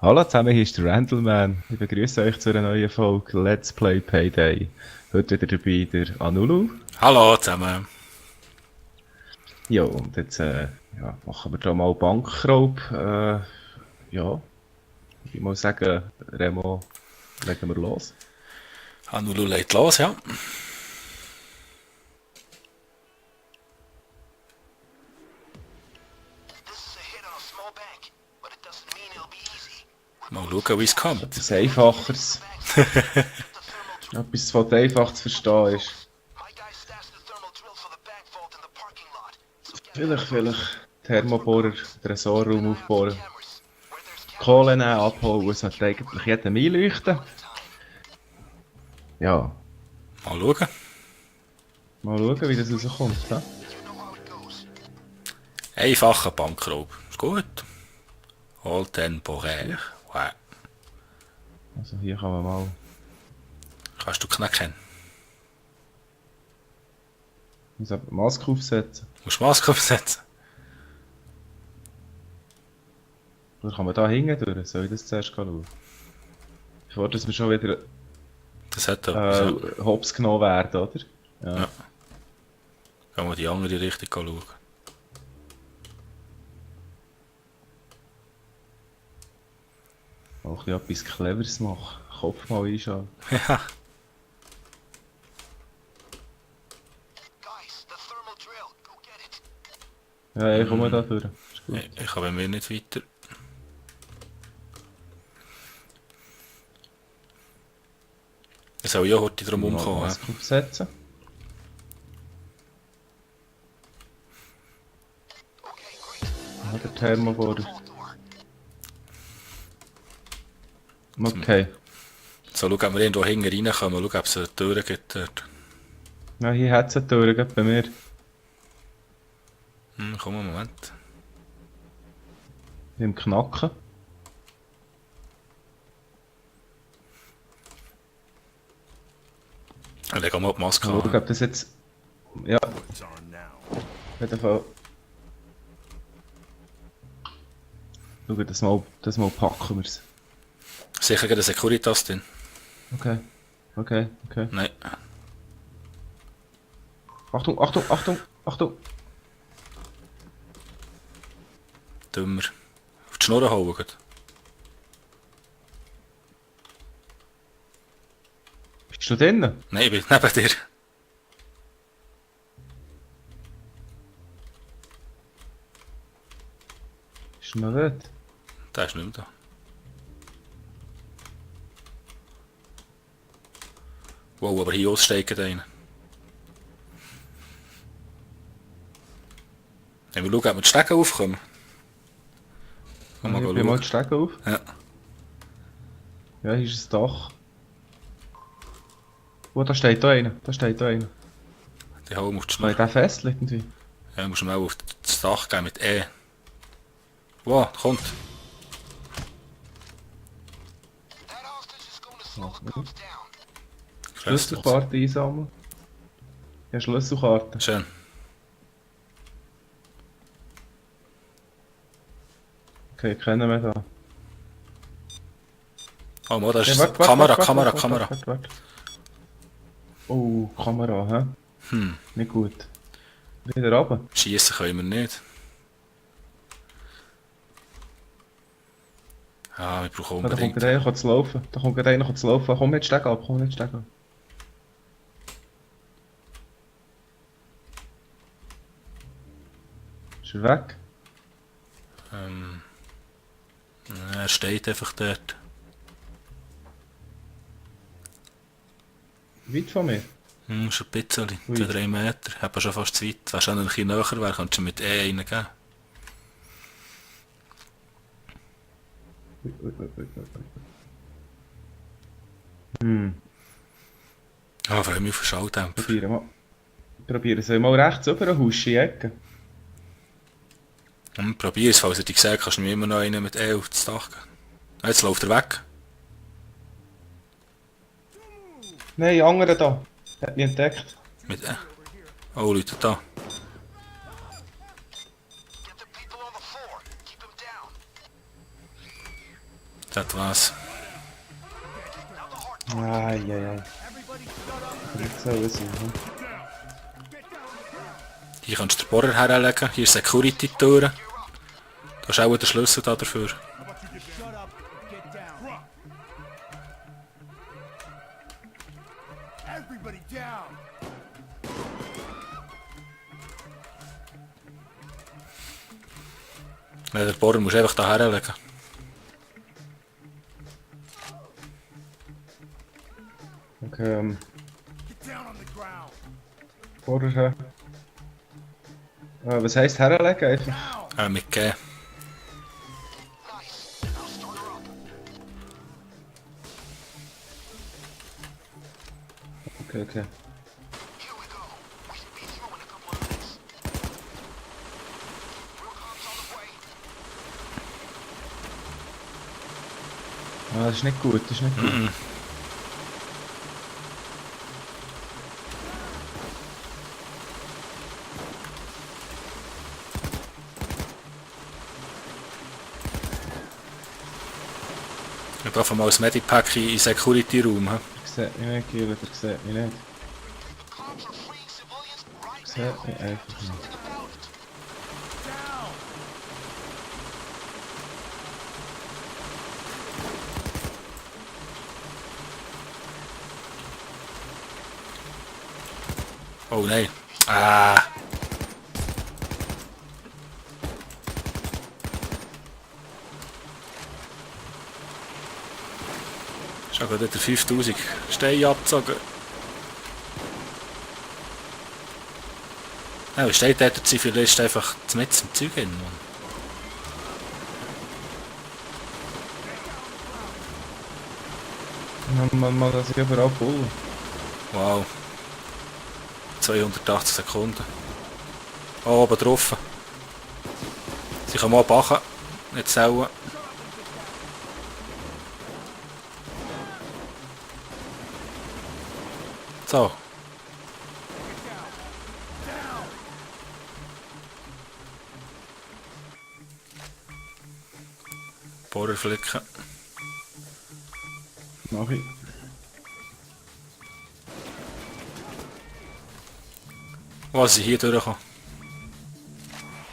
Hallo zusammen, hier ist der Randleman. Ich begrüße euch zu einer neuen Folge Let's Play Payday. Heute wieder dabei der Anulu. Hallo zusammen. Ja, und jetzt ja, machen wir da mal Bankraub. Ja, ich muss sagen, Remo, legen wir los. Hanulu legt los, ja. Mal schauen, wie es kommt. Etwas Einfacheres. Etwas, was einfach zu verstehen ist. Vielleicht Thermobohrer, Tresorraum aufbauen. Kohle nehmen, abholen, es sollte eigentlich jedem einleuchten. Ja, Mal schauen. mal schauen, wie das rauskommt. Ja? Einfacher Bankraub. Ist gut. All temporaire. Wow. Also hier kann man mal... Kannst du knacken. Ich muss aber die Maske aufsetzen. Musst du Maske aufsetzen. Oder kann man da hinten durch? Soll ich das zuerst schauen? Bevor dass wir schon wieder Das hat etwas. Ja. hops genommen werden, oder? Ja. Ja. Gehen wir die andere Richtung schauen. Mal ein bisschen etwas Cleveres machen. Kopf mal einschalten. Ja. Ja, ich komme da durch. Ist gut. Ich kann bei mir nicht weiter. Ich soll ja heute drum Mal die umkommen. Ja. Maske aufsetzen. Ja, der Thermobohrer. Okay. So, schauen, ob wir irgendwo hinten reinkommen. Schauen, ob es eine Tür gibt dort. Ja, hier hat es eine Tür, gerade bei mir. Komm, einen Moment. Im Knacken. Leg mal die Maske Mal schauen, an. ob das jetzt... Ja, auf jeden Fall. Schauen, das mal packen wir es. Sicher geht ein Securitas drin. Okay. Okay. Nein. Achtung! Dümmer. Auf die Schnur hauen. Gut. Bist du drinnen? Nein, ich bin neben dir. Bist du noch dort? Der ist nicht mehr da. Wow, aber hier aussteigen einer. Ja, wir schauen, ob wir die Stege aufkommen. Komm Ja, mal ich bin mal schauen. die Stege auf. Ja. Ja, hier ist ein Dach. Oh, da steht da einer. Die hauen auf die Kann ich Schnur. den fesseln irgendwie? Ja, du musst mal auf das Dach gehen mit E. Wow, kommt. Gefesselt. Schlüsselkarte einsammeln. Ja, Schlüsselkarte. Schön. Okay, kennen wir da. Oh, Mann, das Ja, ist warte. Kamera. Warte. Oh, Kamera, hä? Nicht gut. Wieder runter. Schießen können wir nicht. Ja, wir brauchen Ja, da kommt unbedingt. gerade einer zu laufen. Komm nicht Steg ab. Ist er weg? Er steht einfach dort. Weit von mir? Ist ein bisschen. Ui. 2-3 Meter. Aber schon fast zu weit. Wenn es ein bisschen näher wäre, könntest du mit E reingehen. Ah, freue mich auf den Schalldämpfer. Probieren Sie mal rechts über eine Husche Ecke. Probier es, falls du dich gesagt kannst du mir immer noch einen mit E auf das Dach gehen. Ah, jetzt läuft er weg. Nein, andere da. Hat mich entdeckt. Mit E. Oh, Leute, da. Das war's. Eieiei. Nicht so wissen, hm? Hier kannst du den Bohrer herlegen. Hier ist Security-Tür. Da ist auch der Schlüssel da dafür. Den Bohrer musst du einfach da herlegen. Okay, vorher. Was heisst herlegen einfach? Mitgeben. Okay. Das ist nicht gut, das ist nicht gut. Ich darf mal das Medipack in den Security-Raum. Ich sehe mich nicht, Gila, ich sehe mich nicht. Ich sehe mich einfach nicht. Oh nein. Ah. Schon gerade der 5000 Steine abgezogen. Ja, wie steht der Zivilist einfach mit zum Zeug hin, Mann? Man, das ist überall voll. Wow. 280 Sekunden. Oh, oben drauf. Sie kann mal bachen, nicht sauen. So. Bohrer flicken. Mach ich. Was ich hier durchkomme.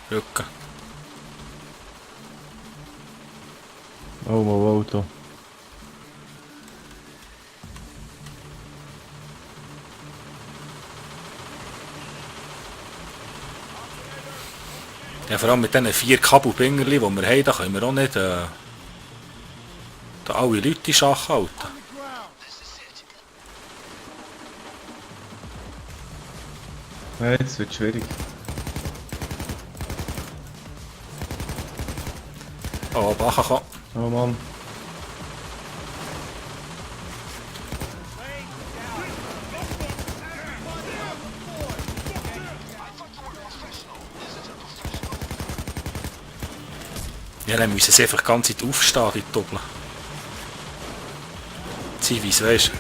Rücken. Oh, Auto. Ja, vor allem mit diesen 4 Kabelbingerli, die wir haben, da können wir auch nicht da alle Leute in Schach halten. Ja, jetzt wird es schwierig. Oh, bachen kann. Oh Mann. Ja, dann müssen sie einfach die ganze Zeit aufstehen, die Doppel. Zivis, weißt du?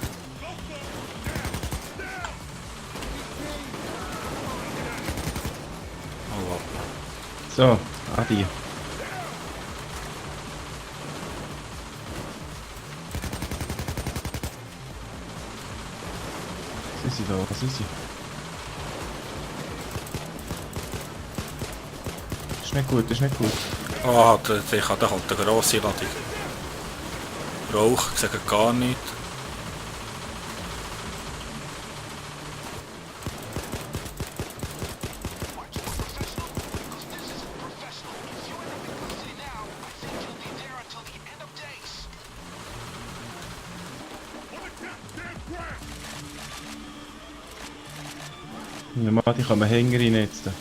Oh, So, Adi. Was ist sie da? Was ist sie? Das ist nicht gut, das ist nicht gut. oh da kommt eine grosse Ladung. Rauch, ich sage gar nichts. Ja, Mann, die kann man Hänger reinnetzen.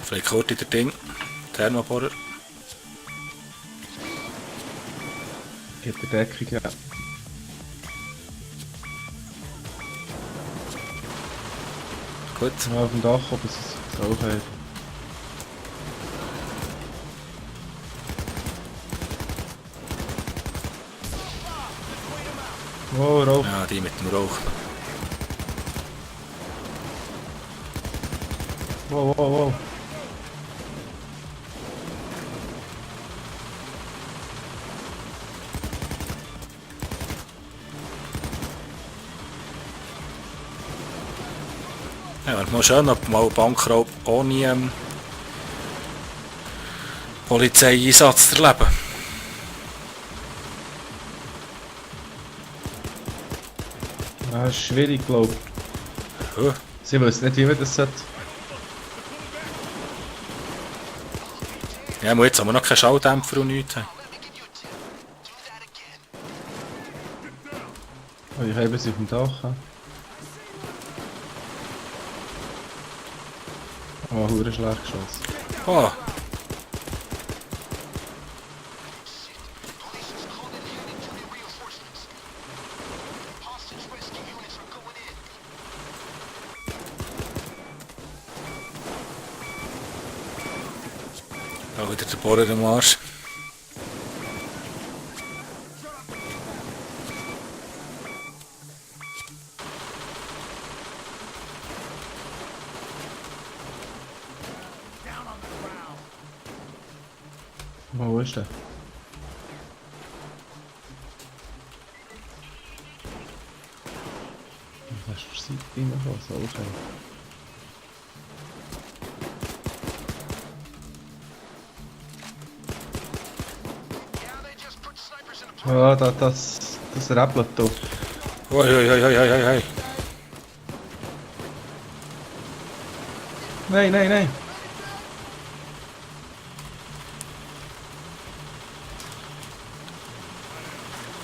Vielleicht kurz in der Ding. Thermobohrer. Gibt der Deckung, ja. Gut. Ja, auf dem Dach, ob es es auch hat. Oh, Rauch. Ja, die mit dem Rauch. Wow. Ja, mal schön, ob mal Bankraub ohne Polizeieinsatz zu erleben. Ja, ist schwierig, glaube ich. Ja. Sie wissen nicht, wie man das sollte. Ja, jetzt haben wir noch keinen Schalldämpfer und nichts. Oh, ich habe sie auf dem Dach. Ja. Oh, hure schlecht geschossen. Oh, da wieder der Bohrer am Arsch. Oh, wo ist der? Was hast du für Seite reingekommen? So, okay. Ja, das rappelt hier. Oi, oi, oi, oi, oi, oi. Nein, nein, nein.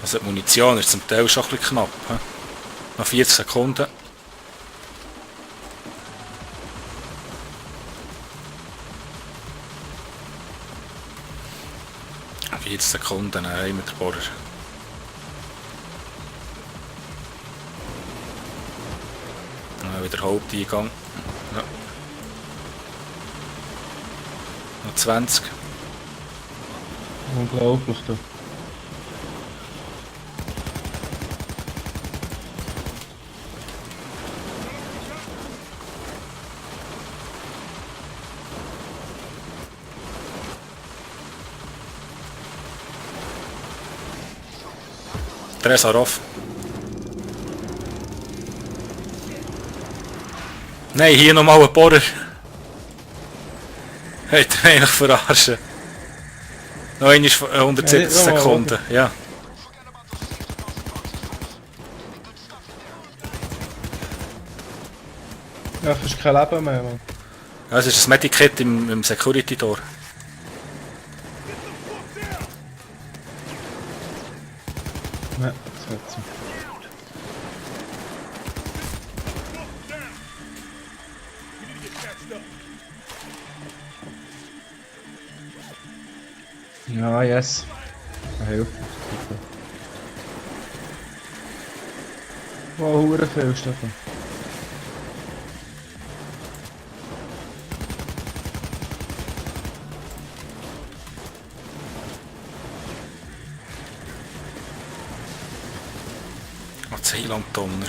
Also die Munition ist zum Teil schon ein bisschen knapp. He? Noch 40 Sekunden. Noch 40 Sekunden, dann haben wir den Bohrer. Wieder Haupteingang. Ja. Noch 20. Unglaublich, du. Tresarov. Nein, hier nochmal ein Bohrer. Hey, der eigentlich verarschen. Noch einmal 170 Ja, Sekunden. Ja. Ja, du hast kein Leben mehr, Mann. Ja, es ist ein Medikit im Security-Tor. Ja, das wird so. Ja, yes. Hilfe. Wow, hure viel Stefan. Noch Zeilandtonner.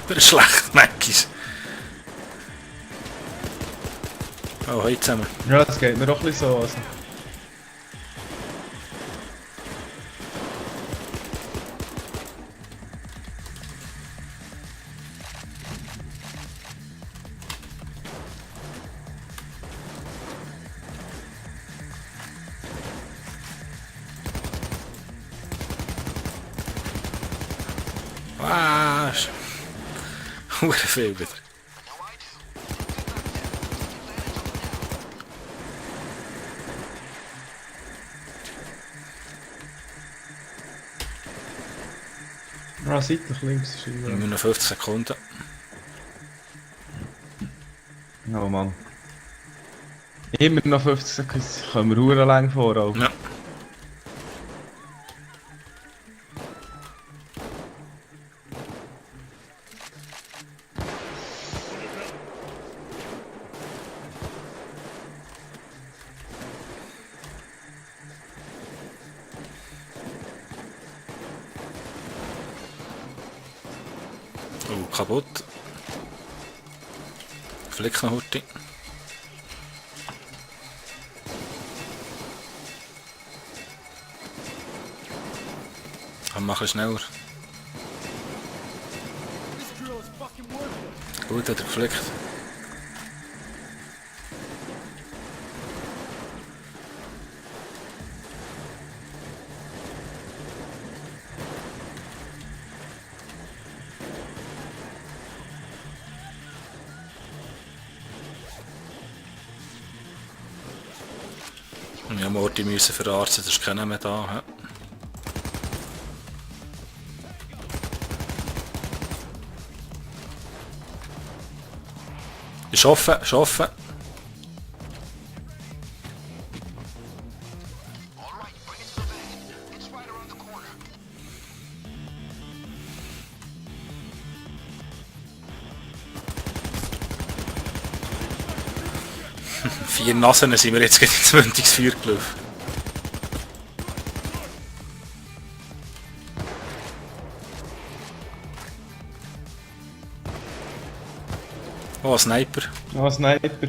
Ich bin schlecht, Mackis. Oh, heute zusammen. Ja, das geht mir doch ein bisschen so. Also. Was? Hure viel wieder. Ah, seitlich links ist überall. Immer noch 50 Sekunden. Oh Mann. Immer noch 50 Sekunden, können wir hure lang vor. Auch. Ja. kaputt. Flick noch Hurti. Kann machen schneller. Gut, hat er geflickt. Ja, Morty müssen verarzen, das ist keiner mehr da. Ja. Ist offen, ist offen. Vier Nasen sind wir jetzt ins Mündungsfeuer gelaufen. Oh, ein Sniper. Ah, Sniper.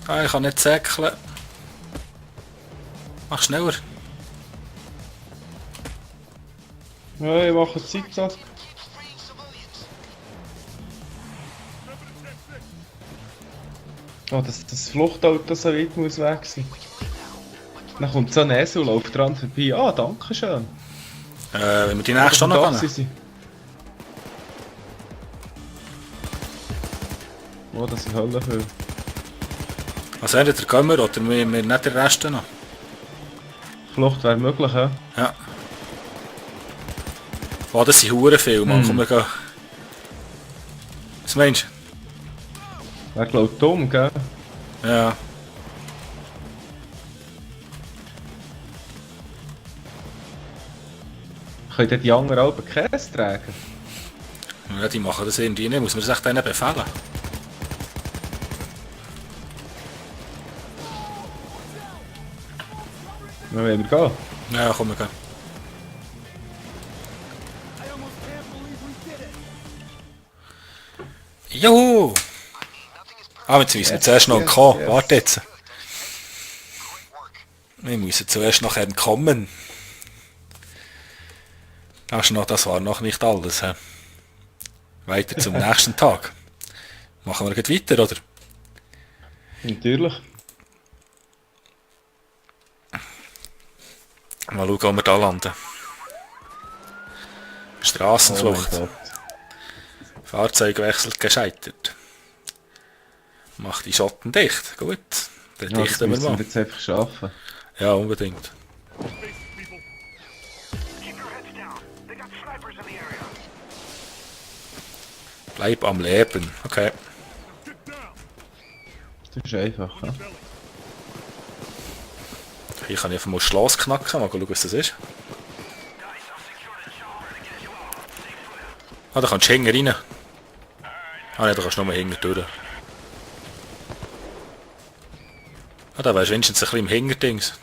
Ah, ich kann nicht säckeln. Mach schneller. Ja, ich mache Zickzack. Oh, das Fluchtauto so weit muss weg sein. Dann kommt so ein Esel, läuft dran vorbei. Ah, danke schön. Wenn wir die nächste noch gehen. Oh, das ist Hölle viel. Was wäre der Gummer oder wir nicht den Rest noch? Flucht wäre möglich, ja? Ja. Oh, das sind Huren viel, Mann. Komm, wir gehen. Was meinst du? Er glaubt dumm, gell? Ja. Können die anderen Alben Käse tragen? Ja, die machen das irgendwie nicht. Muss man das echt denen befehlen? Ja, wollen wir gehen? Ja, komm, wir gehen. Juhu! Ah, jetzt müssen wir zuerst noch entkommen. Warte jetzt. Wir müssen zuerst noch entkommen. Das war noch nicht alles. He? Weiter zum nächsten Tag. Machen wir gleich weiter, oder? Natürlich. Mal schauen, wo wir da landen. Strassenflucht. Oh, Fahrzeugwechsel gescheitert. Macht die Schotten dicht. Gut, dann ja, dichten wir mal. Wir jetzt einfach schaffen. Ja, unbedingt. Bleib am Leben. Okay. Das ist einfach, ja? Hier kann ich einfach mal das Schloss knacken. Mal schauen, was das ist. Ah, da kannst du hinten rein. Ah ne, da kannst du nur hinten durch. Ah, da wärst du wenigstens ein bisschen im Hinterdings.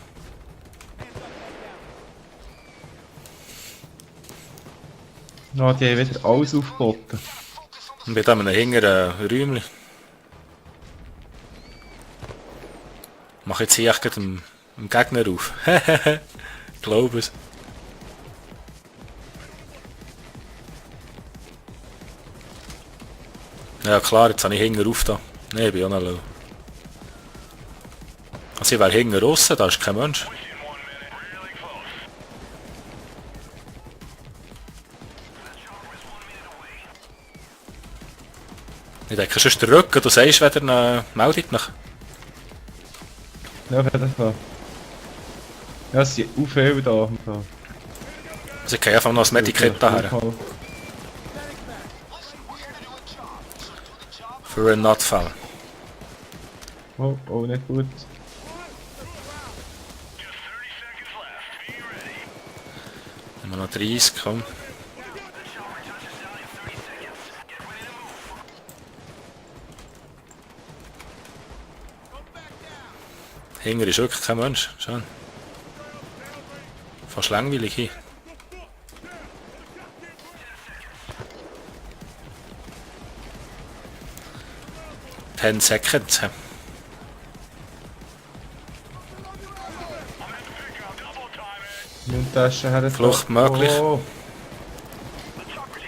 Ja, die haben wieder alles aufgeboten. Und bei dem hinteren Räumchen. Mach jetzt hier echt dem Gegner auf. Ich glaube es. Ja klar, jetzt habe ich hinten auf da. Ne, ich bin auch noch low. Also ich wäre hinten raus, da ist kein Mensch. Ich denke, sonst der Rücken, du sagst, wenn er meldet nach. Ja, auf jeden Fall. Ja, es sind auch viele da. Also ich gehe einfach noch das Medikit daher. Für einen Notfall. Oh, oh, nicht gut. Immer noch 30, komm. Hinger ist wirklich kein Mensch. Schön. Fast langweilig hier. 10 seconds. Mundtasche her. Flucht möglich. Oh.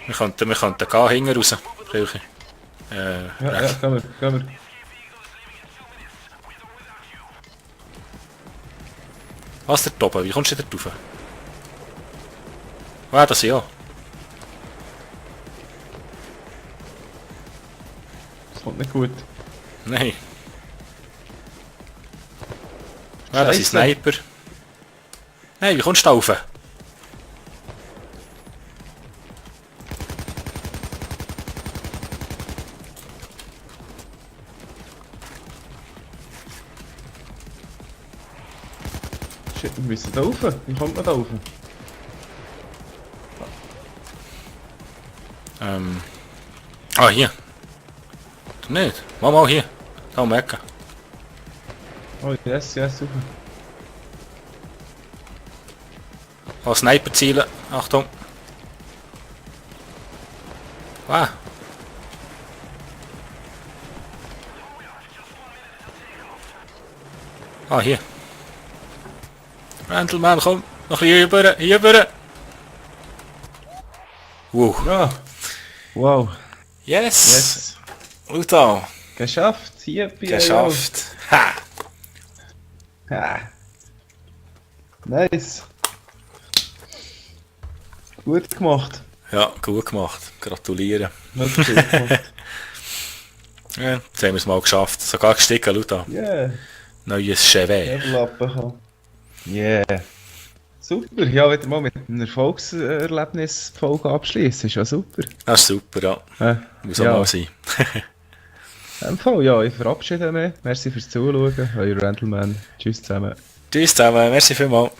Wir könnten gehen, hinten raus. Rilchi. Ja, gehen wir. Was da oben? Wie kommst du da drauf? Ah, das ja. Das kommt nicht gut. Nein. Ah, das ist Scheisse. Sniper. Nein, wie kommst du da rauf? Shit, wir müssen da rauf. Wie kommt man da rauf? Ah, hier. Du nicht? Mal hier. Da um die Ecke. Oh, yes, super. Ah, Sniper zielen. Achtung. Ah. Ah, hier. Randleman, komm. Noch ein bisschen hier rüber. Wow. Ja. Wow. Yes. Yes. Schau da. Geschafft. Hier bei Geschafft. Ha. Ja. Nice. Gut gemacht. Ja, gut gemacht. Gratulieren. Wirklich gut gemacht. Ja, jetzt haben wir es mal geschafft. Sogar gestiegen, schau da. Yeah. Neues Chevet. Level abbekommen. Yeah. Super. Ja, wieder mal mit einem Erfolgserlebnis die Folge abschließen. Ist ja super. Das ist super, ja. Muss auch ja. mal sein. In dem Fall, ja, ich verabschiede mich. Merci fürs Zuschauen. Euer Randleman. Tschüss zusammen. Tschüss zusammen, merci vielmals.